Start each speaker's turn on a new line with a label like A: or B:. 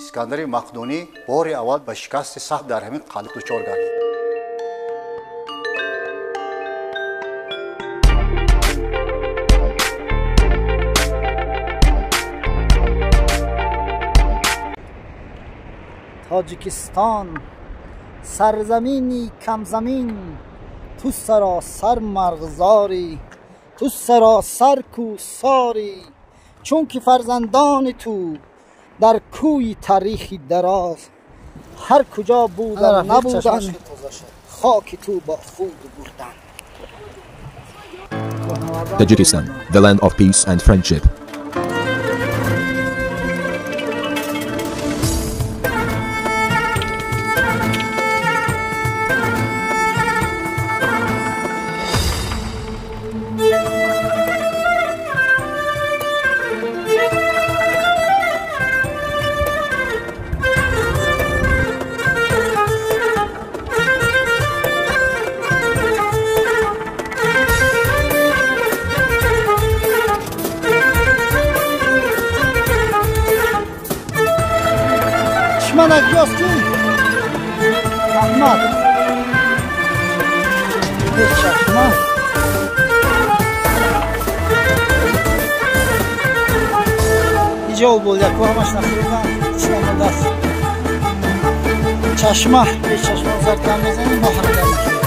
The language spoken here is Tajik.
A: Искандари Мақдунӣ бори аввал ба шикасти сахт дар ҳамин қалъа дучор гардид.
B: Тоҷикистон сарзамини камзамин, ту саросар марғзорӣ, ту саросар кӯсорӣ, чунки фарзандони ту дар кӯи таърихи дароз ҳар куҷо будан набудан, хоки ту бо худ бурдан.
C: Tajikistan, the land of peace and friendship.
B: Чманак ёсти Аҳмад пешчашма иҷо бол яко ҳамаш нахӯрдан чмонадаст чашма пешчашма заркам мезанем, мо ҳаракат мекунем.